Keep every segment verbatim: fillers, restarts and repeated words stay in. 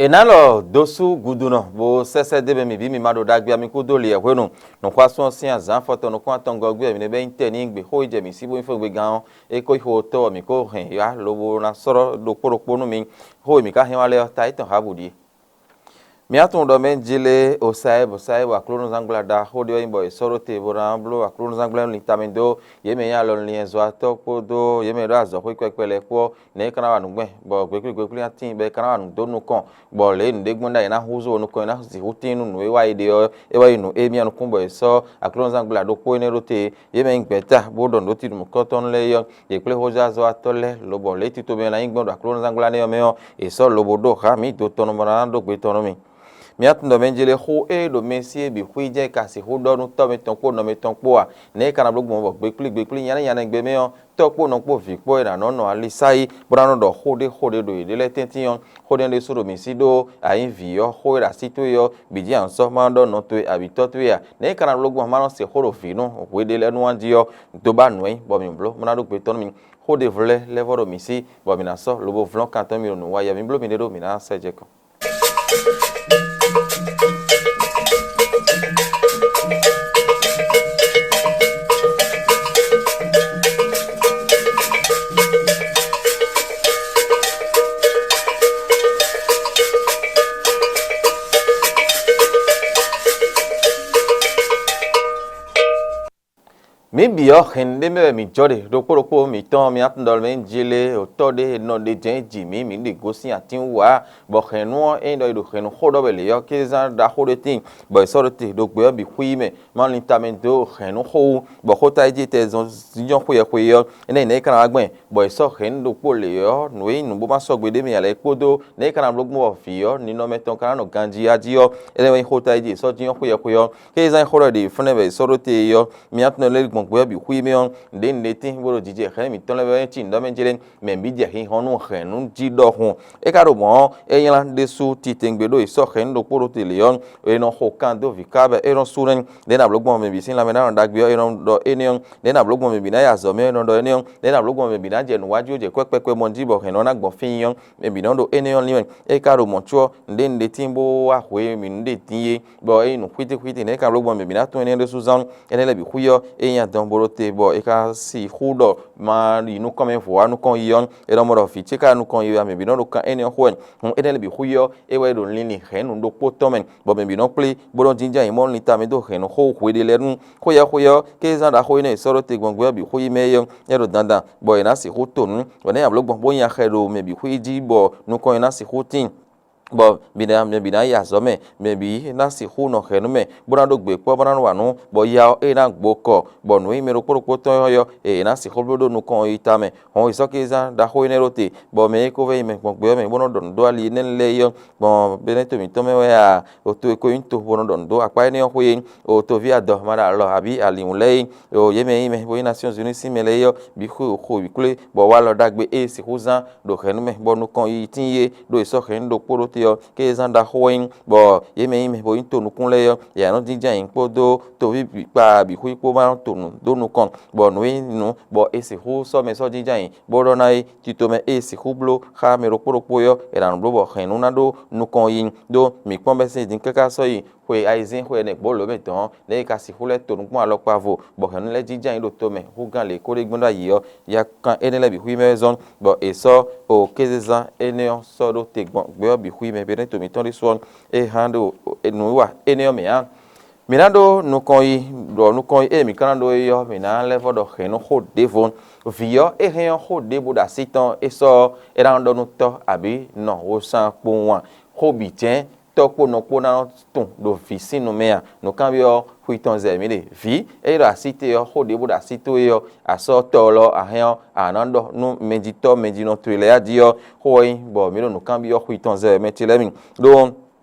È nǎ lɔ dó sú gudunɔ bó sɛ́sɛ́ d'é mɛ mǐ bǐ mi ma ɖo ɖagbe ami kúdó lǐɛ hwenu. Nǔxwásún ɔ́ sín azǎn afɔtɔn nukún atɔngɔ́ gbé wɛ mǐ ɖe bɛ́ nyí tɛ́ n'i gbe xó yi jɛ mǐ sí bó nyí xwé gbe gán ɔ́, é ko nyí xo tɔ́ wɔ mǐ ko hɛn yá lobo ná slɔ́ ɖokpó ɖokpó nú mi. Xó e mǐ ka hɛn wá lɛ́ɛ ɔ́, ta yětɔn hǎ bǔ ɖíe. Mǐ tunwun ɖɔ mɛ jí lé Osayɛ́bu, Sayɛ́bu aklúnɔzángbla ɖaxó ɖé wɛ nyí bɔ è sɔ́ ɖó te bó ná bló aklúnɔzángbla lin tamɛ dó yě mɛ e nyí alɔnlin-ɛzɔ́watɔ́ kpódó yě mɛ e ɖó azɔ̌xwé kpɛkpɛ lɛ́ɛ kpó ɔ́, nɛ̌ é ka ná wa nǔ gbɛn, bɔ gbeklí gbeklí ná tíin bɔ é ka ná wa nǔ dó nukɔn, bɔ lě e nǔɖé gbɔn ɖ'ayǐ ná húzú nukɔn e ná sixú tíin nú nǔ e wa yi ɖe ɔ́, é wɛ nyí nǔ e mì nukún bɔ è sɔ́ aklúnɔzángbla ɖokpó énɛ́ ɖó te. Yě mɛ e nyí gbɛ̌ta bó ɖɔ nǔɖotinúmɔkɔ́tɔ́ lɛ́ɛ é ɔ́, yě kplé xózázɔ́watɔ́ lɛ́ɛ lobɔ lě e tito mɛ ná nyí gbɔn ɖo aklúnɔzángbla nɛ́ ɔ́ mɛ ɔ́, è sɔ́ lobo ɖó hǎ mǐ do tɔn nɔ bɔ ná ɖó gbe tɔn nú mì. Mǐ tunwun ɖɔ mɛ jlé xó e ɖo mɛ sí e bǐ xwí jɛ́n ka sixú ɖɔ nú tɔ́ mitɔn kpó nɔ mitɔn kpó a? Nɛ̌ è ka ná bló gbɔn bɔ gbeklí gbeklí nyanɛ́ nyanɛ́ gbe mɛ ɔ́, tɔ́ kpó nɔ kpó vǐ kpó e nǎ nɔ nɔ ali sá yí, bó ná nɔ ɖɔ xó ɖé xó ɖé ɖo yěɖée lɛ́ɛ tɛ́ntin ɔ́, xó ɖé ɖésú ɖo mǐ sí ɖó a nyǐ vǐ ɔ́, xó e ɖo así towe ɔ́ bǐ jí a nɔ sɔ́ ma ɖɔ nɔ towe abǐ tɔ́ towe a? Nɛ̌ è ka ná bló gbɔn ma nɔ se xó ɖo vǐ nú hwe ɖé lɛ́ɛ nu ɔ́ jí ɔ́, do ba nǔ ɛ nyí bɔ mǐ bló bó ná ɖó gbe tɔn nú mi. Xó ɖěvo lɛ́ɛ lɛ́ vɔ ɖo mǐ sí, bɔ mǐ ná sɔ́ lobo vlɔ́n kan tɔn mì ɖo nǔ wa yɛ. Mǐ bló miɖée ɖó mǐ ná sɛ jɛ kɔn. Mǐ bǐ ɔ́, hɛ̌nnu ɖé mɛ wɛ mǐ jɔ ɖe, ɖokpó ɖokpó mǐtɔn mǐ tunwun ɖɔ mɛ jí lé, otɔ́ ɖé e nɔ ɖe jɛ́n ji mǐ, mǐ ɖe gosín atín wú ǎ, bɔ hɛ̌nnu ɔ́, ényí ɖɔ è ɖo hɛ̌nnu xó ɖɔ wɛ lě ɔ́, kézán ɖaxó ɖé tíin, bɔ è sɔ́ ɖó te ɖo gbě ɔ́ bǐ xwí mɛ, má lin tamɛ dó hɛ̌nnu xó wú, bɔ xóta e jí è tɛ zɔn jínjɔ́n xweyɛxwe ɔ́, énɛ́ nɛ̌ é ka ná wá gbɛn, bɔ è sɔ́ hɛ̌nnu ɖokpó lě ɔ́, nǔ e nyí nǔ bó ma sɔgbe ɖ'é mɛ ǎ lɛ́ɛ kpódó nɛ̌ é ka ná bló gbɔn bɔ vǐ ɔ́, ninɔmɛ tɔn ka ná nɔ ganjí a jí ɔ́, énɛ́ wɛ nyí xóta e jí è sɔ́ jínjɔ́n xweyɛxwe ɔ́. Kézán e xó ɖɔ è ɖe fúnɛ́ wɛ è sɔ́ ɖó te é ɔ́, mǐ tunwun lɛ́ gbɔn gbɛ ɔ́ bǐ xwí mɛ ɔ́, nǔɖé nǔɖé tíin bó ɖo jijɛ hɛ̌n mǐtɔn lɛ́ɛ wɛ cí nǔɖɔmɛ jlɛ́, mɛ bǐ jɛ hinhɔn nú hɛ̌nnu jí ɖɔhun. É ka ɖo mɔ̌ ɔ́, é nylá ɖésú titewungbe ɖó è sɔ́ hɛ̌nnu ɖokpó ɖó te lě ɔ́, è nɔ xo kan dó vǐ ká bɔ é nɔ sú nɛ́. Lě e nǎ bló gbɔn mɛ bǐ sín lanmɛ ná nɔ ɖagbe ɔ́, é nɔ ɖɔ énɛ́ ɔ́. Lě e nǎ bló gbɔn mɛ bǐ ná yi azɔ̌ mɛ ɔ́, é nɔ ɖɔ énɛ́ ɔ́. Lě e nǎ bló gbɔn mɛ bǐ ná jɛ nǔ wá jí bó jɛ kwɛ́ kpɛkpɛ mɔ jí bɔ hɛ̌nnu ɔ́ ná gbɔn fí nyi ɔ́, mɛ bǐ nɔ ɖo énɛ́ ɔ́ lín wɛ. É ka ɖo mɔ̌ có ɔ́, nǔɖé nǔɖé tíin bó wá hwe mǐ nǔɖé dín é, bɔ é nyí nǔ xwítíxwítí nɛ̌ é ka bló gbɔn mɛ bǐ ná tunwun énɛ́ ɖésú zán. Énɛ́ lɛ́ɛ bǐ xwí ɔ́, é nyí adɔn bo ɖo te, bɔ è ka sixú ɖɔ ma yi nukɔn mɛ vo wá nukɔn yi ɔ́, è nɔ mɔ ɖɔ vǐ ce ka nukɔn yi wɛ, mɛ bǐ nɔ ɖo kan énɛ́ ɔ́ xo wɛ. Hǔn énɛ́ lɛ́ɛ bǐ xwí ɔ́, é wɛ ɖo linlin hɛ̌nnu ɖokpó tɔn mɛ, bɔ mɛ bǐ nɔ kplé bó nɔ jínjɔ́n ayǐ mɔ linta mɛ dó hɛ̌nnu xó hweɖé lɛ́ɛ nu. Xweyɛ́xweyɛ́ ɔ́, kézán ɖaxó énɛ́ è sɔ́ ɖó te gbɔn gbé ɔ́ bǐ xwé yi mɛ é ɔ́, é ɖo dandan, bɔ è nǎ sixú to nǔ, bɔ nɛ̌ nyablǒ gbɔn bó nyi axɛ ɖo mɛ bǐ xwé jí, bɔ nukɔn e ná sixú tíin, bɔ mɛ bǐ ná mɛ bǐ ná yi azɔ̌ mɛ, mɛ bǐ ná sixú nɔ hɛ̌nnu mɛ, bó ná ɖó gbe kpɔ́, bó ná nɔ wa nǔ, bɔ ya ɔ́, é ná gbo kɔ, bɔ nǔ e mɛ ɖokpó ɖokpó tɔn ɔ́ ɔ́, è nǎ sixú bló ɖó nukɔn yi tamɛ. Hɔn è sɔ́ kézán ɖaxó énɛ́ ɖó te, bɔ mɛ e ko vɛ́ yi mɛ gbɔn gbɛ ɔ́ mɛ, bó nɔ́ ɖɔ nǔ ɖó ali énɛ́ lɛ́ɛ é ɔ́, gbɔn Beneto mǐtɔn mɛ wɛ a? O to e ko nyí to bó nɔ ɖɔ nǔ dó akpá énɛ́ ɔ́ xwé é. O toví adɔ ma ɖo alɔ abǐ alǐwún lɛ́ɛ é. O yě mɛ e nyí mɛ bó nyí Nasyɔ́n Zuni sín mɛ lɛ́ɛ é ɔ́, bǐ xwe xo wǐ kplé, bɔ wá alɔ ɖagbe e sixú zán ɖo hɛ̌nnu mɛ, bɔ nukɔn yiyi tíin yé ɖo è sɔ́ hɛ̌nnu ɖokpó ɖó te ɔ́, ké zán ɖaxó wɛ nyí, bɔ yě mɛ e nyí mɛ bó nyí to nukún lɛ́ɛ é ɔ́, yě nɔ jínjɔ́n ayǐ kpódó toví bǐ kpa bǐ xwí kpó ma nɔ to nǔ dó nukɔn, bɔ nǔ e nyí nǔ, bɔ è sixú sɔ́ mɛ sɔ́ jínjɔ́n ayǐ, bó ɖɔ ná é. Tito mɛ e sixú bló xá mɛ ɖokpó ɖokpó é ɔ́, è nǎ nɔ bló bɔ hɛ̌nnu ná ɖó nukɔn yiyi ɖó mǐ kpɔ́n bɛ́ sín din káká sɔ́ yi xwe ayizɛ́n xwe ɛnɛ gbǒ lǒ mɛ tɔn ɔ́, nɛ̌ è ka sixú lɛ́ to nukún alɔkpa vo, bɔ hɛ̌nnu lɛ́ɛ jínjɔ́n ayǐ ɖo tomɛ hú gán lě kó ɖé gbɔn ɖó ayǐ ɔ́, ya kan énɛ́ lɛ́ɛ bǐ xwí mɛ wɛ zɔ́n, bɔ è sɔ́ o kézezán énɛ́ ɔ́ sɔ́ ɖó te gbɔn gbě ɔ́ bǐ xwí mɛ, Beneto mǐtɔn ɖésú ɔ́, é hán ɖo nǔwiwa énɛ́ ɔ́ mɛ ǎ. Mǐ ná ɖó nukɔn yi, ɖɔ nukɔn yi e mǐ ka ná ɖó é ɔ́, mǐ ná lɛ́ vɔ ɖɔ hɛ̌nnu xó ɖěvo. Vǐ ɔ́, é hɛn ɔ́, xó ɖěbǔ ɖo así tɔn é sɔ́ ɔ́, é ná nɔ ɖɔ nú tɔ́ abǐ nɔ wosán kpowun a? Xó bǐ jɛ́n tɔ́ kpó nɔ kpó ná nɔ tunwun ɖo vǐ sín nu mɛ a? Nǔkanbyɔ́ xwi tɔn zɛ mǐ ɖe. Vǐ, ényí ɖo así te ɔ́, xó ɖěbǔ ɖo así towe ɔ́, a sɔ́ tɔ́ ɔ́ lɔ a hɛn ɔ́, a nǎ ɖɔ nú mɛjitɔ́ mɛjinɔ towe lɛ́ɛ a jí ɔ́, xó ɔ́ nyí bɔ mǐ ɖo nǔkanbyɔ́ xwi tɔn zɛ wɛ mɛ ce lɛ́ɛ mi. Ɖó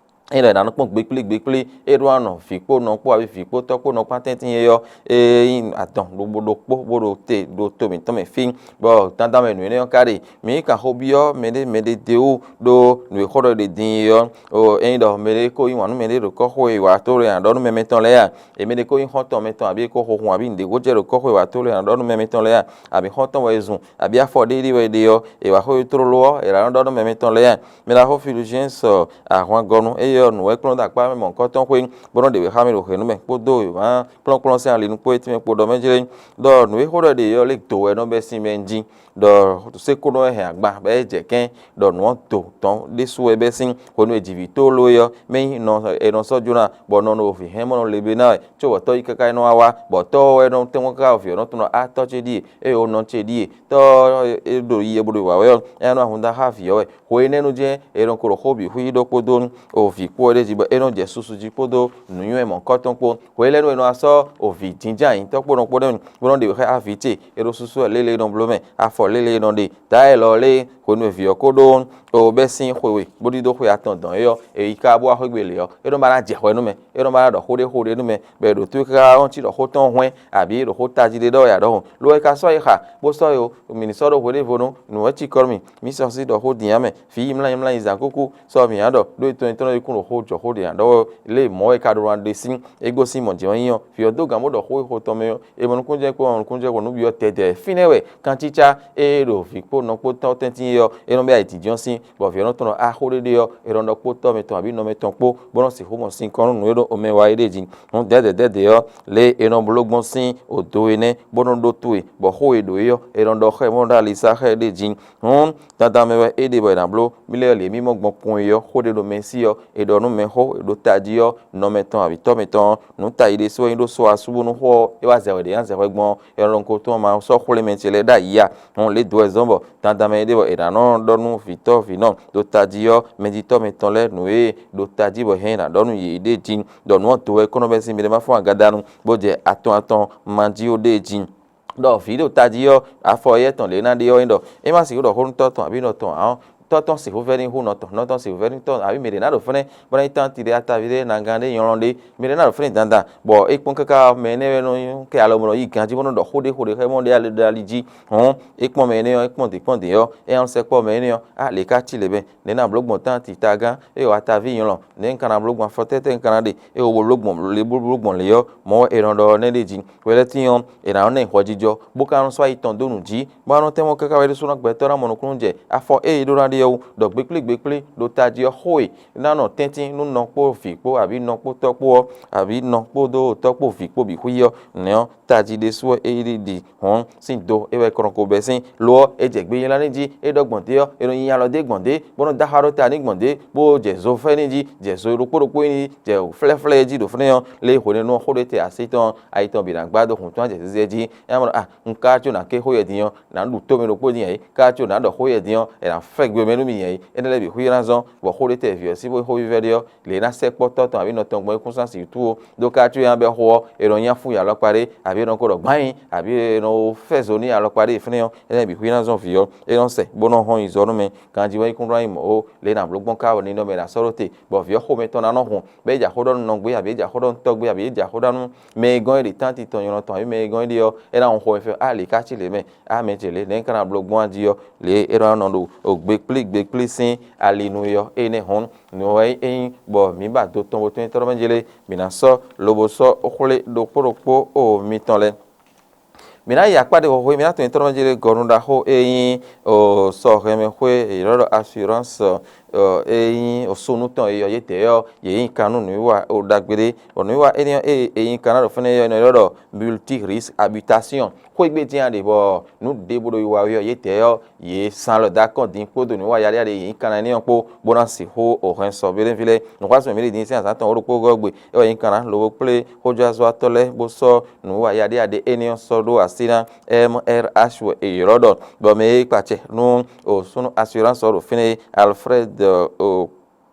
Ényí ɖɔ è nǎ nɔ kpɔ́n gbekplé gbekplé, é ɖó anɔ vǐ kpó nɔ kpó abǐ vǐ kpó tɔ́ kpó nɔ kpán tɛ́ntin e ɔ́, é nyí adɔn ɖokpó ɖokpó bó ɖo te ɖo to mǐtɔn mɛ fí, bɔ dandan mɛ nǔ énɛ́ ɔ́ ka ɖe. Mǐ yi kan xó byɔ́ mɛɖé mɛɖé d'é wú ɖó nǔ e xó ɖɔ è ɖe din é ɔ́, ényí ɖɔ mɛɖé ko yí wǎn nú mɛɖé ɖo kɔ́xo e wǎ tlóló è nǎ ɖɔ nú mɛ mɛtɔn lɛ́ɛ a, è mɛɖé ko nyí xɔ́ntɔn mɛtɔn abǐ è ko xo hun abǐ nǔɖé ko jɛ ɖo kɔ́xo e wǎ tlóló è nǎ ɖɔ nú mɛ mɛtɔn lɛ́ɛ a, abǐ xɔ́ntɔn wɛ è zun abǐ afɔ ɖé ɖi wɛ è ɖe ɔ́, è wǎ xó e tlóló ɔ́, è nǎ nɔ ɖɔ nú mɛ mɛtɔn lɛ́ɛ a. Mɛ ɖaxó Fulgence Ahwangɔnu, eye ɔ́, nǔ wɛ kplɔ́n dó akpá mɛ mɔ̌hunkɔtɔn xwé, bó nɔ́ ɖe wěxámɛ ɖo hěnú mɛ kpódó wěma kplɔ́nkplɔ́n sín ali nukpó e tɛ́nmɛ kpo ɖɔ mɛ jlé, ɖɔ nǔ e xó ɖɔ ɖe ɔ́ lé dǒ wɛ nɔ bɛ́ sín mɛ jí, ɖɔ sékónɔ wɛ hɛn agban bɔ é jɛ kɛ́n, ɖɔ nǔ ɔ́ do tɔn ɖésú wɛ bɛ́ sín hwenu e jǐví tólo é ɔ́, mɛ nyí nɔ è nɔ sɔ́ jó ná, bɔ nɔ ɖo vǐ hɛn mɔ nɔ le be ná wɛ, có bɔ tɔ́ yi káká é nɔ wá wá, bɔ tɔ́ ɔ́ wɛ nɔ tɛ́nkpɔ́n káká vǐ ɔ́ nɔ tunwun ɖɔ á tɔ́ ce ɖíe, ée o nɔ ce ɖíe, tɔ́ ɔ́ e ɖo yi e bo ɖo wǎ wɛ ɔ́, é nɔ ahun dó axá vǐ ɔ́ wɛ. Hwe énɛ́ nu jɛ́n è nɔ ko ɖɔ xó bǐ xwí ɖó kpódó o vǐ kpó ɔ́ ɖ'é jí bɔ é nɔ jɛ susu jí kpódó nǔnywɛ́ mɔ̌hunkɔtɔn kpó. Hwe lɛ́ɛ nu è nɔ wá sɔ́ o vǐ jínjɔ́n anyǐtɔ́ kpó nɔ kpó ɖ'é mɛ, bó nɔ ɖe wěxá vǐ ce, è ɖo susu wɛ lélé e nɔ bló mɛ, afɔ lélé e nɔ ɖe, dǎ élɔ́ lé hwenu e vǐ ɔ́ ko ɖó o bɛ́ sín xwe we, bó ɖidó xwe atɔn dɔn é ɔ́, è yi ká bó wá xwé gbe lě ɔ́, é nɔ ba ná jɛ hwɛ nú mɛ, é nɔ ba ná ɖɔ xó ɖé xó ɖé nú mɛ, bɔ è ɖo tó káká ɔ́ cí ɖɔ xó tɔn hwɛ́n, abǐ ɖo xó tají ɖé ɖɔ wɛ a ɖɔhun. Lo e ka sɔ́ yi xa, bó sɔ́ yi o, mǐ ní sɔ́ ɖó hweɖévonu, nǔ wɛ cí kɔ nú mì, mǐ sɔ́ sí ɖɔ xó din ǎ mɛ, fǐ yi mlányi mlányi zǎn kúkú, sɔ́ mǐ ǎ ɖɔ ɖó etɔn etɔn e kún ɖo xó jɔ xó ɖě ǎ ɖɔ wɛ lě mɔ̌ wɛ è ka ɖo ná ɖe sín é gosín mɔ̌ jɛ́n wɛ nyí ɔ́, fí ɔ́ dó gǎn bó ɖɔ xó e xo tɔn mɛ ɔ́, è mɔ nukúnnú jɛ́n kpó ma mɔ nukúnnú jɛ́n xo nǔ byɔ́ tɛdɛɛ. Fínɛ́ wɛ kancícá e ɖo vǐ kpó nɔ kpó tɔ́ tɛ́ntin é ɔ́, é nɔ bɛ́ ayǐjínjɔ́n sín, bɔ vǐ ɔ́ nɔ tɔn ɖɔ axó ɖé ɖé ɔ́, è nɔ ɖɔ kpó tɔ́ mɛtɔn abǐ nɔ mɛtɔn kpó, bó nɔ́ sixú mɔ sinkɔn nú nǔ e ɖo omɛ wa é ɖe jí. Hǔn dɛ̌dɛ̌ dɛ̌dɛ̌ ɔ́, lě e è nɔ bló gbɔn sín odo é nɛ́, bó nɔ́ ɖótó e, bɔ xó e ɖǒ é ɔ́, è nɔ ɖɔ xá ɛ bó nɔ́ ɖó alisá xá ɛ ɖ'é jí. Hǔn dandan mɛ wɛ é ɖe bɔ è nǎ bló mì lɛ́ lě mì mɔ gbɔn kpɔn e ɔ́, xó ɖé ɖo mɛ sí ɔ́, è ɖɔ nú mɛ xó e ɖo tají ɔ́, nɔ mɛtɔn abǐ tɔ́ mɛtɔn ɔ́, nǔ ta yi ɖésú wɛ nyí ɖó sɔ́ asú bónú xó ɔ́ é wá zɛ wɛ ɖě nyi azɛ hwɛ gbɔn ɔ́, è nɔ ɖɔ nukɔn tɔn ma sɔ́ xwlé mɛ ce lɛ́ɛ ɖ'ayǐ a? Hǔn lě dǒ wɛ zɔ́n bɔ dandan mɛ é ɖe bɔ è nǎ nɔ ɖɔ nú vǐtɔ́ vǐnɔ ɖo tají ɔ́, mɛjitɔ́ mɛtɔn lɛ́ɛ nǔ e ɖo tají bɔ è hɛn è nǎ ɖɔ nú yě ɖ'é jí, ɖɔ nǔ ɔ́ dǒ wɛ kɔ́n nɔ bɛ́ sín mì ɖé ma fɔ́n agadanu, bó jɛ atɔn atɔn ma jí ó ɖ'é jí. Ɖɔ vǐ ɖo tají ɔ́, afɔ éyɛ́ tɔn lě ná ɖe ɔ́ nyí ɖɔ é má sixú ɖɔ xó nú tɔ́ tɔn abǐ nɔ tɔn ǎ ɔ́, tɔ́ tɔn sixú vɛ́ ní hú nɔ tɔn, nɔ tɔn sixú vɛ́ ní tɔ́ abǐ mɛ ɖě ná ɖo fɛ́nɛ́ bó ná nyí tánti ɖé, ataví ɖé, nagán ɖé, nyɔlɔn ɖé, mɛ ɖě ná ɖo fɛ́nɛ́ dandan, bɔ é kpɔ́n káká mɛ énɛ́ wɛ nɔ kɛ alɔ bɔ nɔ yí ganjí bó nɔ́ ɖɔ xó ɖé xó ɖé xá mɔ ɖé ali ɖe ali jí. Hɔn é kpɔ́n mɛ énɛ́ ɔ́, é kpɔ́n dě kpɔ́n dě ɔ́, é nɔ sɛkpɔ́ mɛ énɛ́ ɔ́, á lě ká cí lě mɛ, nɛ̌ ná bló gbɔn tánti tagán, é wa taví nyɔlɔn, nɛ̌ un ka ná bló gbɔn afɔ tɛ́tɛ́ un ka ná ɖe, é wo bo bló gbɔn lě bló gbɔn lě ɔ́, mɔ̌ wɛ è nɔ ɖɔ nɛ́ ɖ'é jí. Hwelɛ́tín ɔ́, è nǎ nɔ ná ɛ hwɛjijɔ, bó ka nɔ sɔ́ ayi tɔn dó nǔ jí, bó ná nɔ tɛ́nmɔ káká wɛ ɖésú ná gbɛtɔ́ ná mɔ nukúnnú jɛ afɔ ée é ɖó ná ɖe ɔ́ wú, ɖɔ gbeklí gbeklí ɖo tají ɔ́ xó e ná nɔ tɛ́ntin nú nɔ kpó vǐ kpó abǐ nɔ kpó tɔ́ kpó ɔ́, abǐ nɔ kpódó tɔ́ kpó vǐ kpó bǐ xwí ɔ́, nɛ̌ ɔ́ tají ɖésú wɛ é ɖi ɖi hɔn sín do é wɛ kɔn ko bɛ́ sín lo ɔ́, é jɛ gbe nylá n'i jí, é ɖɔ gbɔn dě ɔ́, è nɔ nyi alɔ dó gbɔn dě, bó nɔ́ dó axá ɖó ta n'i gbɔn dě, bó jɛ zo fɛ́ n'i jí, jɛ zo ɖokpó ɖokpó n'i jí, jɛ flɛ́flɛ́ jí ɖo fɛ́nɛ ɔ́, lě e hwenu e nú ɔ́ xó ɖé te así tɔn, ayi tɔn bǐ ná gbá dó hǔn tɔn jɛ zizɛ jí. É ná mɔ ɖɔ a un ka có ná ké xó yɛ din ɔ́, nǎ ɖu tó mɛ ɖokpó din yɛ̌yi, ka có ná ɖɔ xó yɛ din ɔ́, è nǎ fɛ gbe mɛ nú mi yɛ̌yi, énɛ́ lɛ́ɛ bǐ xwíra zɔ́n, bɔ xó ɖé tɛ vǐ ɔ́ sí xó vívɛ́ ɖé ɔ́, lě e ná sɛkpɔ́ tɔ́ tɔn abǐ nɔ tɔn gbɔn é kún sín así wú tó, ɖó ka có nyi bɛ́ xó ɔ́, è nɔ nyi afún yi alɔkpa ɖé, abǐ è nɔ ko ɖɔ gbǎnyi, abǐ è nɔ fɛ́ zo n'i alɔkpa ɖé fɛ́nɛ ɔ́, énɛ́ bǐ xwíra zɔ́n vǐ ɔ́, é nɔ sɛ bó nɔ́ hɔn nyi zɔ nú mɛ. Ganjí wɛ é kún ɖó nyi mɔ̌ ó, lě e nǎ bló gbɔn ká ɔ́, ninɔmɛ ná sɔ́ ɖó te, bɔ vǐ ɔ́ xomɛ tɔn ná nɔ hun, bɔ é jɛ axó ɖɔ nú nɔgbé, abǐ é jɛ axó ɖɔ nú tɔ́gbé, abǐ é jɛ axó ɖɔ nú mɛ e gɔ́n é ɖe tánti tɔn nylɔ́ tɔn, abǐ mɛ e gɔ́n é ɖe ɔ́, é ná hun xomɛ fɛ́n, á lě ká cí lě mɛ, á mɛ ce lě, nɛ̌ é ka ná bló gbɔn jí ɔ́, lě e é nɔ nɔ ɖo gbeplí gbeplí sín ali nu é ɔ́, énɛ́ hɔn nǔ wɛ é nyí, bɔ mǐ ba do tɔn bo tɔ́n nyítɔ́ mɛ jlé, mǐ ná sɔ́ lobo sɔ́ xwlé ɖokpó ɖokpó o mitɔn lɛ́ɛ. Mǐ ná yi akpá ɖé xwexwé, mǐ ná tunwun nyítɔ́ mɛ jlé gɔ̌nu ɖaxó e nyí o sɔhɛnmɛxwé e è nɔ ɖɔ assurance e nyí o súnnu tɔn e yɔ yědɛɛ ɔ́, yě nyi kan nú nǔwiwa ɖagbe ɖé. Bɔ nǔwiwa énɛ́ ɔ́, ée è nyi kan ná ɖo fínɛ́ ɔ́, è nɔ ylɔ́ ɖɔ multirisque habitation. Xwé gbe dín a ɖe bɔ nǔ ɖěbǔ ɖo wiwa wɛ ɔ́, yědɛɛ ɔ́, yě sán alɔ dó akɔ́n din kpódó nǔwiwa yaɖéyaɖé e yě nyi kan ná énɛ́ ɔ́ kpó, bó ná sixú o hɛn sɔ́ béɖéví lɛ́ɛ. Nǔxwásún mǐ ɖi din sín azǎn tɔn wǒ ɖokpó gɔ́ gbe, é wɛ nyí kan ná lobo kplé xójɔ́azɔ́watɔ́ lɛ́ɛ bó sɔ́ nǔwiwa yaɖéyaɖé énɛ́ ɔ́ sɔ́ ɖó así ná M R H wɛ è ylɔ́ ɖɔ, bɔ mɛ e kpa acɛ nú o súnnu assurance ɔ́ ɖo fínɛ́ é, Alfred o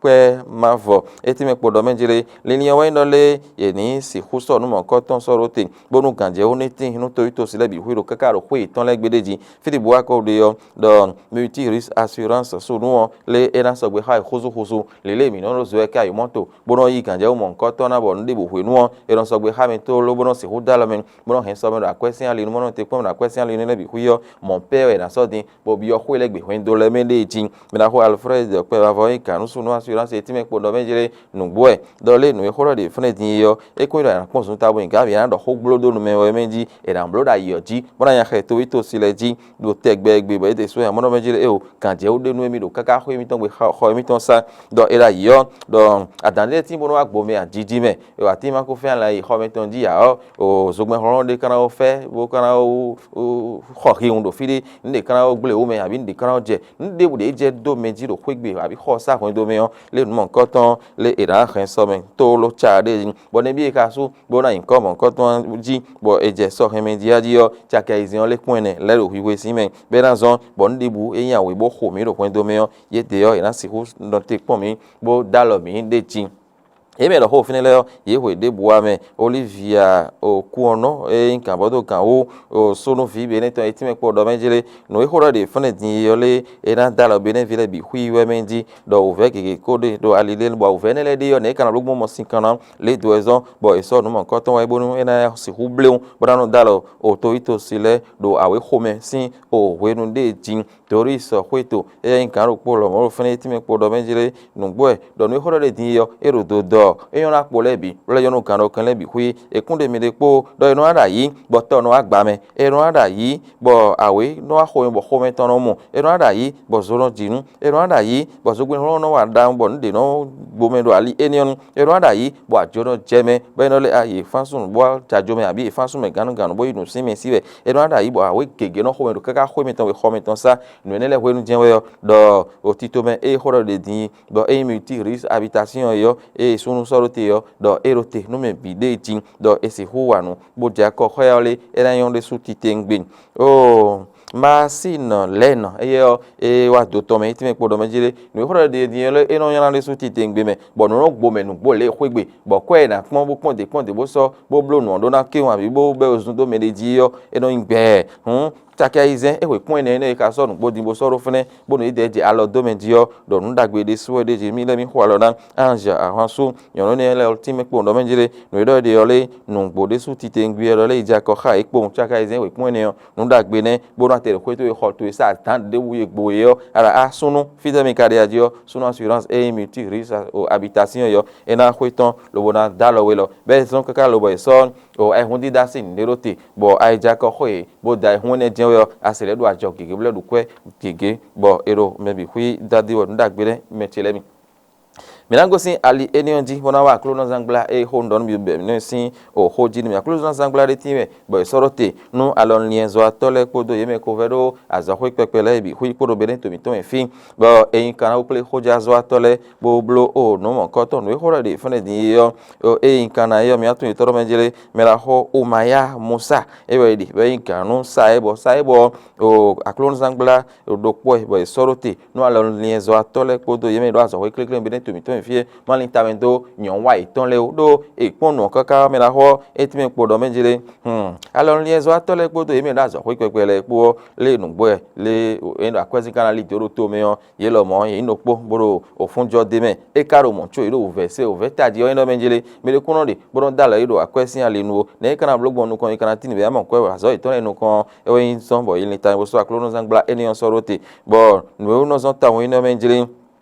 kpɛ́ má vɔ. É tɛ́nmɛ kpo ɖɔ mɛ jlé, linlin ɔ́ wɛ nyí ɖɔ lé yě ní sixú sɔ́ nǔ mɔ̌hunkɔtɔn sɔ́ ɖó te, bónú gǎnjɛwú ní tín nú toyítosi lɛ́ɛ bǐ xwí ɖo káká ɖo xwé yětɔn lɛ́ɛ gbé ɖé jí. Fí ɖěbǔ wá ko ɖe ɔ́, ɖɔ Multirisque Assurance sunu ɔ́ lé é ná sɔgbe xá yě xúzúxúzú. Lě lě mǐ nɔ ɖó zo wɛ ká yi mɔ́to, bó nɔ́ yí gǎnjɛwú mɔ̌hunkɔtɔn ná bɔ nǔ ɖěbǔ hwenu ɔ́, è nɔ sɔgbe xá mɛ tlóló bó nɔ́ sixú dó alɔ mɛ, bó nɔ́ hɛn sɔ mɛ ɖo akwɛ́ sín ali nu, bó nɔ́ te kpɔ́n mɛ ɖo akwɛ́ sín ali nu lɛ́ɛ bǐ xwí ɔ́, mɔ̌ pɛ́ wɛ è nǎ sɔ́ din, bɔ byɔ́ xwé lɛ́ɛ gbe hwɛndo lɛ́ɛ mɛ ɖée jí. Mɛ ɖaxó Alfred Kpɛvavɔ e gǎn nú sunu assurance e tínmɛ kpo ɖɔ mɛ jlé nǔgbó wɛ, ɖɔ lé nǔ e xó ɖɔ ɖe fúnɛ́ din é ɔ́, é ko nyí ɖɔ è nǎ kpɔ́n zuntábú nyi gǎn bǐ è nǎ ɖɔ xó gbló dó nu mɛ wɛ mɛ jí, è nǎ bló ɖo ayǐ ɔ́ jí, bó ná nya xɛ toví tosi lɛ́ɛ jí ɖo tɛgbɛ e gbe bɔ é ɖe sú nya mɔ́ ɖɔ mɛ jlé éo, gǎnjɛwú ɖé nú émí ɖo káká xó émítɔn gbe xɔ émítɔn sá, ɖɔ é ɖo ayǐ ɔ́, ɖɔ adǎn ɖé tín bónú wá gbo mɛ ajíjí mɛ, é wǎ tín ma ko fɛ́n ala yi xɔ mɛtɔn jí ǎ ɔ́, o zogbɛ́n hlɔ́nhlɔ́n ɖé ka ná wó fɛ́ bó ka ná wó xɔ hihun ɖo fí ɖé, nǔ ɖě ka ná wó gblé wú mɛ abǐ nǔ ɖě ka ná wó jɛ, nǔ ɖěbǔ ɖě jɛ dó mɛ jí ɖo xwé gbe abǐ xɔ sá hwɛndo mɛ ɔ́, lé nǔ mɔ̌hunkɔtɔn lé è nǎ hɛn sɔ mɛ tlóló ca ɖé jí, bɔ nɛbí e ka sú bó ná nyǐkɔ mɔ̌hunkɔtɔn jí, bɔ è jɛ sɔ hɛn mɛ jí á jí ɔ́, caki ayizɛ́n ɔ́ lé kpɔ́n ɛnɛ lɛ́ ɖo hwihwesín mɛ, bɔ é ná zɔ́n bɔ nǔ ɖěbǔ e nyí awě bó xo mǐ ɖo hwɛndo mɛ ɔ́, yědɛɛ ɔ́, è nǎ sixú nɔ te kpɔ́n mǐ, bó dó alɔ mǐ ɖ'é jí. Yě mɛ ɖɔ xó fínɛ́ lɛ́ɛ ɔ́, yě xwe ɖěbǔ wá mɛ, Olivia Okuɔnɔ e nyí gǎnbɔ́dógǎn wú Súnnuví Benɛ́ tɔn e tínmɛ kpo ɖɔ mɛ jlé, nǔ e xó ɖɔ ɖe fúnɛ́ din e ɔ́ lé, é ná dó alɔ Benɛ́ví lɛ́ɛ bǐ xwí wɛ mɛ jí, ɖɔ wǔvɛ́ gěgé kó ɖe ɖo ali lɛ́ɛ, bɔ wǔvɛ́ énɛ́ lɛ́ɛ ɖe ɔ́, nɛ̌ é ka ná ɖó gbɔn mɔ sinkɔn ná lě dó wɛ zɔ́n, bɔ è sɔ́ nǔ mɔ̌hunkɔtɔn wá é bónú é ná sixú blé wú, bó ná nɔ dó alɔ otoyítosi lɛ́ɛ ɖo awěxomɛ sín o hwenu ɖé jí. Doris xwéto, éyɛ́ nyí gǎn ɖokpó lɔmɔ̌ ɖo fɛ́nú e tínmɛ kpo ɖɔ mɛ jlé nǔgbó wɛ, ɖɔ nǔ e xó ɖɔ ɖe din é ɔ́, é ɖo do dɔ, é nyɔ́ ná kpo lɛ́ɛ bǐ, bó lɛ́ nyɔ́ nú gǎn ɖo kɛn lɛ́ɛ bǐ xwí. È kún ɖe mi ɖe kpó, ɖɔ è nɔ wá ɖo ayǐ, bɔ tɔ nɔ wá gba mɛ, è nɔ wá ɖo ayǐ, bɔ awě nɔ wá xomɛ, bɔ xomɛ tɔn nɔ mu, è nɔ wá ɖo ayǐ, bɔ zo nɔ ji nǔ, è nɔ wá ɖo ayǐ, bɔ zogbɛ́n hlɔ́n nɔ wa ɖaŋ, bɔ nǔ ɖě nɔ gbomɛ ɖo ali énɛ́ ɔ́ nu, è nɔ wá ɖo ayǐ, bɔ ajo nɔ jɛ mɛ, bɔ è nɔ lɛ yě fán súnnu bó wá jɛ ajo mɛ, abǐ yě fán súnnu mɛ gǎnnugǎnnu bó yi nǔ sín mɛ sí wɛ, è nɔ wá ɖo ayǐ, bɔ awě gěgé nɔ xomɛ ɖo káká xwé mɛtɔn wɛ xɔ mɛtɔn sá. Nǔ énɛ́ lɛ́ɛ hwenu jɛ́n wɛ ɔ́, ɖɔ o tito mɛ ée xó ɖɔ ɖe din, ɖɔ ényí Multirisque Habitation é ɔ́, ée súnnu sɔ́ ɖó te ɔ́, ɖɔ é ɖo te nú mɛ bǐ ɖée jí, ɖɔ è sixú wa nǔ, bó jɛ akɔ xɔ ɛ ɔ́ lé, é ná nyɔ́ ɖésú titewungbe. Oo, Masín lɛ̌nɔ éyɛ́ ɔ́, é wá do tɔn mɛ, é tínmɛ kpo ɖɔ mɛ jí lé. Nǔ e xó ɖɔ ɖe din ɔ́ lé, é nɔ nylá ɖésú titewungbe mɛ, bɔ nǔ nɔ gbo mɛ nǔgbó lě e xwé gbe, bɔ kwɛ́ e è nǎ kpɔ́n bó kpɔ́n dě kpɔ́n dě bó sɔ́ bó bló nǔ ɔ́ ɖó ná kéwun abǐ bó bɛ́ wezun dó mɛɖé jí ɔ́, é nɔ nyí gbɛɛ. Hǔn caki ayizɛ́n é hwe kpɔ́n énɛ́ énɛ́ e ka sɔ́ nǔgbó din bó sɔ́ ɖó fɛ́nɛ́, bónú é dɛ jɛ alɔ dó mɛ jí ɔ́, ɖɔ nǔ ɖagbe ɖésú wɛ ɖ'é jí. Mì lɛ́ mì xo alɔ ná Ange ahwansu nyɔ̌nu énɛ́ lɛ́ɛ ɔ́ tínmɛ kpowun ɖɔ mɛ jí lé. Nǔ e ɖɔ é ɖe ɔ́ lé, nǔgbó ɖésú titewungbe ɔ́ ɖɔ lé yi jɛ akɔ xá yě kpowun caki ayizɛ́n é hwe kpɔ́n énɛ́ ɔ́, nǔ ɖagbe nɛ́, bónú a tɛ ɖo xwé towe xɔ towe sá adǎn ɖěbǔ e gbo é ɔ́, ala á súnnu fítɛ́ mi ka ɖe ají ɔ́, súnnu assurance e nyí Multirisque Habitation é ɔ́, é ná xwé tɔn lobo ná dó alɔ we lɔ, bɔ é zɔ́n káká lobɔ è sɔ́ o ayihún dídá sín nǔɖé ɖó te, bɔ ayijakɔ xó e bó da ayihún énɛ́ jɛ́n wɛ ɔ́, a se lɛ́ ɖo ajɔ gěgé bó lɛ́ ɖo kwɛ́ gěgé, bɔ è ɖo mɛ bǐ xwí dó adí wɛ nǔ ɖagbe nɛ́ mɛ ce lɛ́ɛ mi. Mǐ ná gosín ali énɛ́ ɔ́ jí, bó ná wá Aklúnɔzángbla e xó un ɖɔ nú mi bǐ bɛ́ nú sín o xó jí nú mì. Aklúnɔzángbla ɖé tíin wɛ, bɔ è sɔ́ ɖó te nú alɔnliɛnzɔ́watɔ́ lɛ́ɛ kpódó yě mɛ ko vɛ́ ɖó azɔ̌xwé kpɛkpɛ lɛ́ɛ bǐ xwí kpódó Benɛ́to mǐtɔn mɛ fí, bɔ è nyí kannáwúkplé xójázɔ́watɔ́ lɛ́ɛ bó bló o nǔ mɔ̌hunkɔtɔn nǔ e xó ɖɔ ɖe fɛ́nɛ din é ɔ́, o é nyí kanna é ɔ́, mǐ wá tunwun yětɔn ɖɔ mɛ jlé, mɛ ɖaxó Omaya Musa, é wɛ è ɖe bɔ é nyí gǎn nú sa ɛ bɔ sa ɛ bɔ o Aklúnɔzángbla ɖokpó wɛ bɔ è sɔ́ ɖó te nú alɔnliɛnzɔ́watɔ́ lɛ́ɛ kpódó yě mɛ e ɖó azɔ̌xwé kléklé Benɛ́to mǐtɔn mɛ fí é, má lin tamɛ dó nyɔ̌nu wa yětɔn lɛ́ɛ ó, ɖó è kpɔ́n nǔ ɔ́ káká mɛ ɖaxó ɔ́, é tínmɛ kpo ɖɔ mɛ jlé. Hmm. Alɔnliɛnzɔ́watɔ́ lɛ́ɛ kpódó yě mɛ e ɖó azɔ̌xwé kpɛkpɛ lɛ́ɛ kpó ɔ́, lé nǔgbó wɛ, lé é ɖo akwɛ́zín ka ná lí dǒ ɖo tomɛ ɔ́, yě lɔmɔ̌ yě nyí ɖokpó bó ɖo òfúnjɔ d'é mɛ. É ka ɖo mɔ̌ có yě ɖo wǔvɛ́ se wǔvɛ́ tají ɔ́, é nɔ mɛ jlé. Mɛ ɖé kún nɔ ɖe bó nɔ́ dó alɔ yí ɖo akwɛ́ sín ali nu ó. Nɛ̌ é ka ná bló gbɔn nukɔn é ka ná tín nǔ bɛ́ mɔ kwɛ́ azɔ̌ yětɔn lɛ́ɛ nukɔn ɔ́, é wɛ nyí zɔ́n bɔ yi lin ta bó sú Aklúnɔzángbla énɛ́ ɔ́ sɔ́ ɖó te, bɔ nǔ e nɔ zɔ́n tawun é nɔ mɛ jlé.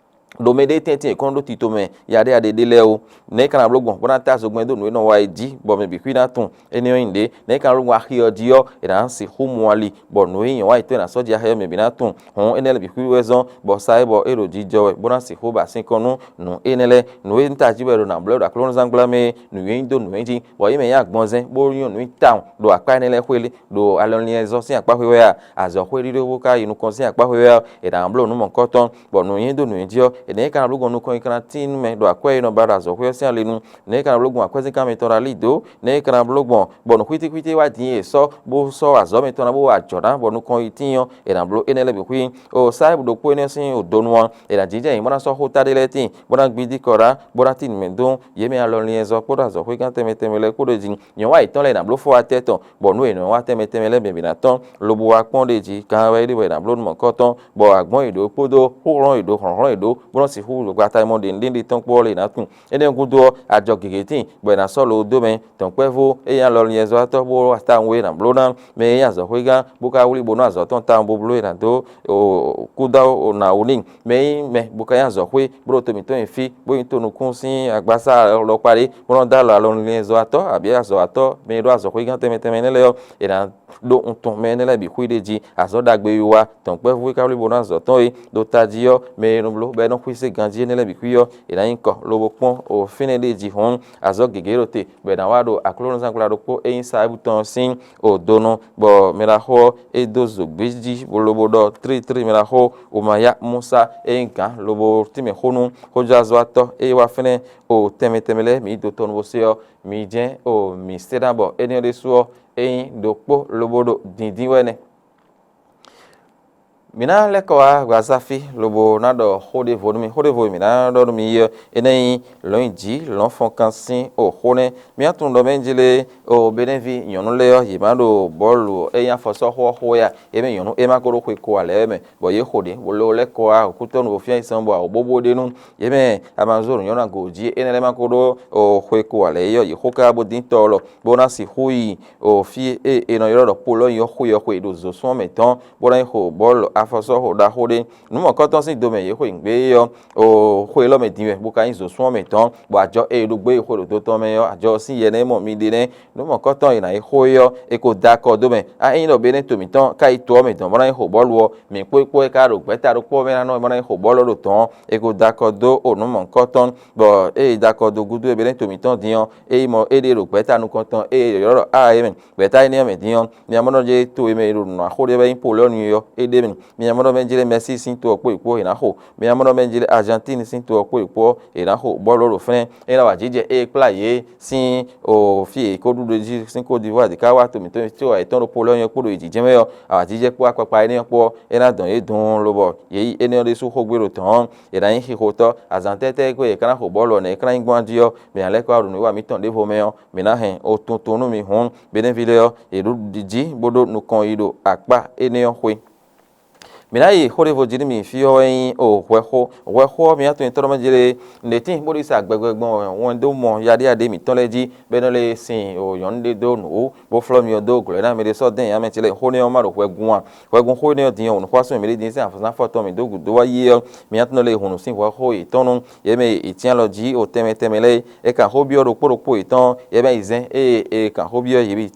Ɖo mɛ ɖé tɛ́ntin è kɔn ɖó tito mɛ yaɖéyaɖé ɖé lɛ́ɛ ó. Nɛ̌ é ka ná bló gbɔn bó ná tá zogbɛ́n dó nǔ e nɔ wa é jí, bɔ mɛ bǐ xwí ná tunwun énɛ́ ɔ́ nyí nǔɖé? Nɛ̌ é ka ná bló gbɔn axi ɔ́ jí ɔ́, è nǎ sixú mu ali, bɔ nǔ e nyí nyɔ̌nu ayǐtɔn è nǎ sɔ́ jɛ axi ɔ́ mɛ bǐ ná tunwun. Hǔn énɛ́ lɛ́ɛ bǐ xwí wɛ zɔ́n, bɔ sa é bɔ é ɖo jijɔ wɛ, bó ná sixú ba sín kɔn nú nǔ énɛ́ lɛ́ɛ. Nǔ e un tají wɛ ɖo nǎ blɔ́ ɖo Aklúnɔzángbla mɛ é, nǔnywɛ́ nyí dó nǔnywɛ́ jí, bɔ yě mɛ nyí agbɔnzɛ́n, bó nyɔ́ nǔ nyi tawun ɖo akpá énɛ́ lɛ́ɛ xwé lé, ɖo alɔnliɛ́nzɔ́ sín akpá xwé wɛ a? Azɔ̌xwé ɖíɖó bó ka yi nukɔn sín akpá xwé wɛ ɔ́, è nǎ bló nǔ mɔ̌hunkɔtɔn, bɔ nǔnywɛ́ dó nǔnywɛ́ jí ɔ́, Nɛ̌ é ka ná bló gbɔn nukɔn e ka ná tín nú mɛ ɖo akwɛ́ e nɔ ba ɖo azɔ̌xwé ɔ́ sín ali nu? Nɛ̌ é ka ná bló gbɔn akwɛ́zínkan mitɔn ɖo ali dó? Nɛ̌ é ka ná bló gbɔn bɔ nǔxwítíxwítí wá din e è sɔ́ bó sɔ́ azɔ̌ mitɔn ná bó wa ajɔ̌ ná bɔ nukɔn yi tíin ɔ́, è nǎ bló énɛ́ lɛ́ɛ bǐ xwí? O sáyɛ́bu ɖokpó énɛ́ sín o donu ɔ́, è nǎ jínjɔ́n ayǐ bó ná sɔ́ xó ta ɖé lɛ́ɛ tíin, bó ná gbídí kɔ ɖá, bó ná tín nǔ mɛ dó yě mɛ alɔlinyɛzɔ́ kpódó azɔ̌xwégán tɛnmɛ tɛnmɛ lɛ́ɛ kpódó din. Nyɔ̌nu ayǐtɔn lɛ́ɛ è nǎ bló fó wá tɛ́ tɔn, bɔ nǔ e è nɔ wá tɛnmɛ tɛnmɛ lɛ́ɛ bǐ ná tɔ́n, lobo wá kpɔ́n ɖ'é jí. Kan wɛ é ɖe bɔ è nǎ bló nú mɔ̌kɔ́tɔn, bɔ agbɔ̌n e ɖǒ kpódó xúxlɔ́n e ɖǒ hlɔ̌nhlɔ́n e ɖǒ, bó nɔ́ sixú gbata e mɔ ɖě ɖé tɔn kpó ɔ́ lě ná tunwun. Énɛ́ gúdo ɔ́, ajɔ gěgé tíin, bɔ è nǎ sɔ́ lo dó mɛ. Dɔ̌nkpɛ́vú e nyí alɔlinyɛzɔ́watɔ́ bó wá tawun é nǎ bló ná, mɛ e nyí azɔ̌xwégán bó ka wlí bónú azɔ̌ tɔn tawun bo bló é ná dó kúdɔ́ ná wú n'i. Mɛ e nyí mɛ bó ka nyí azɔ̌xwé bó ɖo to mǐtɔn nyi fí, bó nyí to nukún sín agbásá alɔkpa ɖé, bó nɔ́ dó alɔ alɔlinyɛzɔ́watɔ́ abǐ azɔ̌watɔ́ mɛ e ɖó azɔ̌xwégán tɛnmɛ tɛnmɛ énɛ́ lɛ́ɛ ɔ́, è nǎ ɖó wuntun mɛ énɛ́ lɛ́ɛ bǐ xwí ɖ'é jí. Azɔ̌ ɖagbe wiwa dɔ̌nkpɛ́vú e ka wlí bónú azɔ̌ tɔn é ɖo tají ɔ́, mɛ e nɔ bló bɔ é nɔ xwísé ganjí énɛ́ lɛ́ɛ bǐ xwí ɔ́, è nǎ nyí kɔ lobo kpɔ́n o fínɛ́ ɖ'é jí hɔn. Azɔ̌ gěgé ɖo te bɔ è nǎ wa ɖo aklúnɔzángblá ɖokpó e nyí Saábu tɔn ɔ́ sín o donu, bɔ mɛ ɖaxó ɔ́ é dó zǒgbí jí lobo ɖɔ tlítlí mɛ ɖaxó Omayá Musa e nyí gǎn lobo tínmɛ xó nú xójázɔ́watɔ́ e wá fɛ́nɛ o tɛnmɛ tɛnmɛ lɛ́ɛ mǐ yi dotɔnu bó se ɔ́, mǐ jɛ́n o mǐ se ná bɔ énɛ́ ɔ́ ɖésú ɔ́, é nyí ɖokpó lobo ɖo dǐndín wɛ nɛ́. Mǐ ná lɛ́ kɔ wá Gaza fí lobo ná ɖɔ xó ɖěvo nú mi. Xó ɖěvo e mǐ ná ɖɔ nú mi yi ɔ́, é ná nyí lɔ̌nyijǐ lɔ̌nfɔnkan sín o xó nɛ́. Mǐ ná tunwun ɖɔ mɛ jlé o Benɛ́ví nyɔ̌nu lɛ́ɛ ɔ́, yě má ɖo bɔ̌lu e nyí afɔsɔ́xó ɔ́ xo wɛ a? É mɛ nyɔ̌nu e ma ko ɖó xwe ko ǎ lɛ́ɛ mɛ, bɔ yě xo ɖě, bó lɛ́ kɔ wá wǔkútɔ́ nǔvɔ́fyányi sɔn bɔ awǒ bóbó ɖe nú yě mɛ Amazonu nyɔ̌nu agǒ jí énɛ́ lɛ́ɛ ma ko ɖó o xwe ko ǎ lɛ́ɛ é ɔ́, yě xo káká bó dín tɔ lɔ, bó ná sixú yi o fí e è nɔ ylɔ́ ɖɔ Polɔ́nyi ɔ́ xwe ɔ́ xwe ɖo zǒsún ɔ́ mɛ tɔn, bó ná yi xo bɔ̌lu afɔsɔ́xo ɖaxó ɖé. Nǔ mɔ̌kɔ́tɔn sín do mɛ yě xwe nǔgbé é ɔ́, o xwe élɔ́ mɛ din wɛ, bó ka nyí zǒsún ɔ́ mɛ tɔn, bɔ ajɔ e è ɖo gbé yi xwe ɖo do tɔn mɛ ɔ́, ajɔ ɔ́ sín yɛ nɛ́ mɔ mi ɖe nɛ́. Nǔ mɔ̌kɔ́tɔn e è nǎ yi xo é ɔ́, è ko da akɔ dó mɛ. A ényí ɖɔ Benɛ́to mǐtɔn ka yi to ɔ́ mɛ dɔn bó ná yi xo bɔ̌lu ɔ́, mǐ kpó é kpó é ka ɖo gbɛ̌ta ɖokpó ɔ́ mɛ ná nɔ bó ná yi xo bɔ̌lu ɔ́ ɖo dɔ̌n ɔ́, è ko da akɔ dó o nǔ mɔ̌kɔ́tɔn, bɔ ée è da akɔ dó gúdo e Benɛ́to mǐtɔn din ɔ́, é yi mɔ éɖée ɖo gbɛ̌ta nukɔntɔn e è ylɔ́ ɖɔ Aa é mɛ. Gbɛ̌ta énɛ́ ɔ́ mɛ din ɔ́, mi ná mɔ ɖɔ jlé to e mɛ è ɖo nǔ ná xo ɖe wɛ nyí Polɔ́nu é ɔ́, éɖée mɛ. Mi ná mɔ ɖɔ mɛ jlé Mɛsíi sín to ɔ́ kpó yi kpó è nǎ xo. Mi ná mɔ ɖɔ mɛ jlé Ajantíni sín to ɔ́ kpó yi kpó è nǎ xo bɔ́lu ɔ́ ɖo fɛ́nɛ́. É ná wa jǐjɛ e kplá yě sín o fí e è ko ɖu ɖo jí sín Côte d'Ivoire ɖě ká wá to mǐtɔn fí wá yětɔn ɖo Polɔ́nu ɔ́ kpó ɖo yi jǐjɛ́n mɛ ɔ́, awǎjijɛ kpó akpakpa énɛ́ ɔ́ kpó ɔ́, é ná dɔn yě dun lobɔ yě yi énɛ́ ɔ́ ɖésú xógbe ɖo tɔ̌n ɔ́, è nǎ nyí xixotɔ́. Azǎn tɛ́tɛ́ e kpó è ka ná xo bɔ́lu ɔ́ nɛ̌ é ka ná nyí gbɔn jí ɔ́, mɛ ǎ lɛ́ kɔ wá ɖo nǔwiwa mǐtɔn ɖěvo mɛ ɔ́, mǐ ná hɛn o tuntun nú mi hǔn. Benɛ́ví lɛ́ɛ ɔ́, yě ɖo ɖiɖi jí bó ɖó nukɔn yi ɖo akpá énɛ́ ɔ́ xwé. Mǐ ná yi xó ɖěvo jí nú mi fí ɔ́ wɛ nyí o hwɛxó. Hwɛxó ɔ́, mi ná tunwun nyitɔ́ ɖɔ mɛ jí lé, nǔɖé tíin bó ɖo sa gbɛgbɛ gbɔn wɛ wɛn dó mɔ yaɖíyaɖí mǐtɔn lɛ́ɛ jí, bɔ é nɔ lé sin o nyɔ̌nu ɖé dó nǔ wú, bó flɔ́ myɔ dó glɔ̌ ná mɛ ɖé sɔ́ dɛn nya mɛ ce lɛ́ɛ. Xó nɛ́ ɔ́ ma ɖo hwɛgun ǎ. Hwɛgun xó énɛ́ ɔ́ din ɔ́, wǔnúxwásún e mǐ ɖe din sín afɔsán afɔtɔn mǐ dó gǔdo wá yi é ɔ́, mi ná tunwun lé hǔn nú sín hwɛxó yětɔn nú yě mɛ e è cyán alɔ jí o tɛnmɛ tɛnmɛ lɛ́ɛ é. É kan xó byɔ́ ɖokpó ɖokpó yětɔn, yě mɛ yi zɛ́n ée è kan xó byɔ́ yě bǐ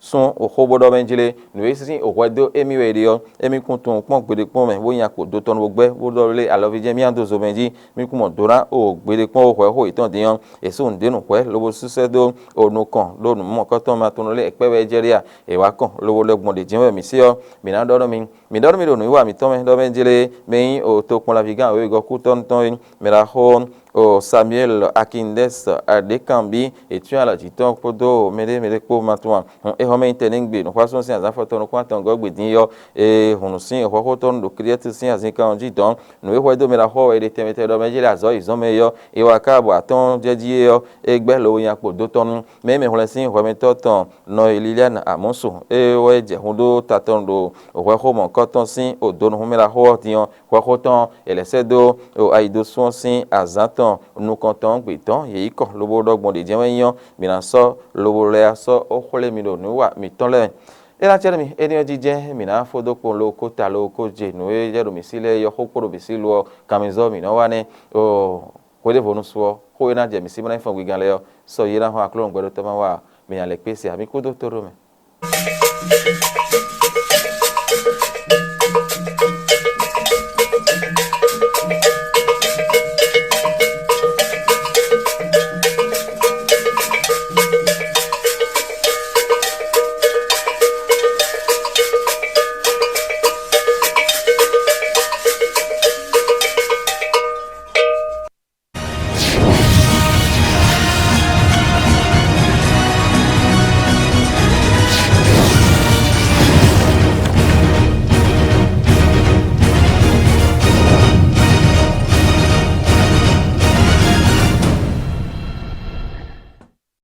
sún xó bó ɖɔ mɛ jlé. Nǔ e sín hwɛ dó émí wɛ è ɖe ɔ́, émí kún tunwun kpɔ́n gbeɖé kpɔ́n mɛ, bó nyi akpo do tɔn bó gbɛ́, bó ɖɔ lé alɔví jɛ́n mì do zo mɛ jí, mì kún mɔ do ná o gbeɖé kpɔ́n ó hwɛ xó yětɔn din ɔ́, è sú nǔɖé nǔ hwɛ lobo sú sɛ́ dó o nukɔn ɖó nǔ mɔ̌kɔ́tɔn ma tunɔ lé ɛkpɛ́ wɛ é jɛ ɖe a? È wǎ kɔn lobo ɖɔ gbɔn ɖě jɛ́n wɛ mǐ se ɔ́, mǐ ná ɖɔ nú mi. Mǐ ɖɔ nú mi ɖo nǔwiwa mǐtɔn mɛ ɖɔ mɛ jlé mɛ nyí o tokpɔnlaví gán wěwegɔ́ kútɔ́ tɔn é. Mɛ ɖaxó o Samuɛ́li Akindɛ́si ɖě kanbyɔ́ è cyɔ́n alɔ jǐ tɔn kpódó mɛɖé mɛɖé kpó ma tɔn a? Hǔn é hɔn mɛ nyí tɛnɛ́gbe nǔxwásún sín azǎn afɔtɔn nukún-atɔn gɔ́ gbe din é ɔ́, ee hǔn sín hwɛxótɔn ɖo Kliyɛ́ti sín azínkan ɔ́ jí dɔ̌n. Nǔ e hwɛdó mɛ ɖaxó ɔ́ wɛ è ɖe tɛnmɛ tɛnmɛ ɖɔ mɛ jlé azɔ̌ yi zɔ́n mɛ é ɔ́, é wá ká bɔ atɔ́ɔ́n jɛ jí é ɔ́, é gbɛ́ lobo nyi akpo dó tɔn nú. Mɛ e mɛ hwlɛ́n sín hwɛmɛtɔ́ tɔn nɔ e Liliani Amɔ́su, é wɛ jɛ hun dó ta tɔn ɖo hwɛxó mɔ̌hunkɔtɔn sín odonuhúnmɛ ɖaxó ɔ́ din ɔ́, hwɛxó tɔn è lɛ̌ sɛ́ dó ayidosún ɔ́ sín azǎn tɔn nukɔntɔn ɔ́ gbe tɔn yě yi kɔ lobo ɖɔ gbɔn ɖě jɛ́n wɛ nyí ɔ́, mǐ ná sɔ́ lobo lɛ́ wá sɔ́ xwlé mi ɖo nǔwiwa mǐtɔn lɛ́ɛ. É ná cɛ́ nú mi, énɛ́ ɔ́ jí jɛ́n mǐ ná fó dó kpowun lóko ta lóko jɛ nǔ e jɛ ɖo mǐ sí lɛ́ɛ yɔxó kpó ɖo mǐ sí lo ɔ́, kanmɛzɔ́ mǐ nɔ́ wa nɛ́. Hweɖěvonu su ɔ́, xó e ná jɛ mǐ sí bó ná nyí fɔngbigan lɛ́ɛ ɔ́, sɔ yi é ná hɔn Aklúnɔ gbɛɖótɔ́ ma wa mǐ nya lɛ́ kpé se ǎ, mǐ kúdó tóɖó mɛ.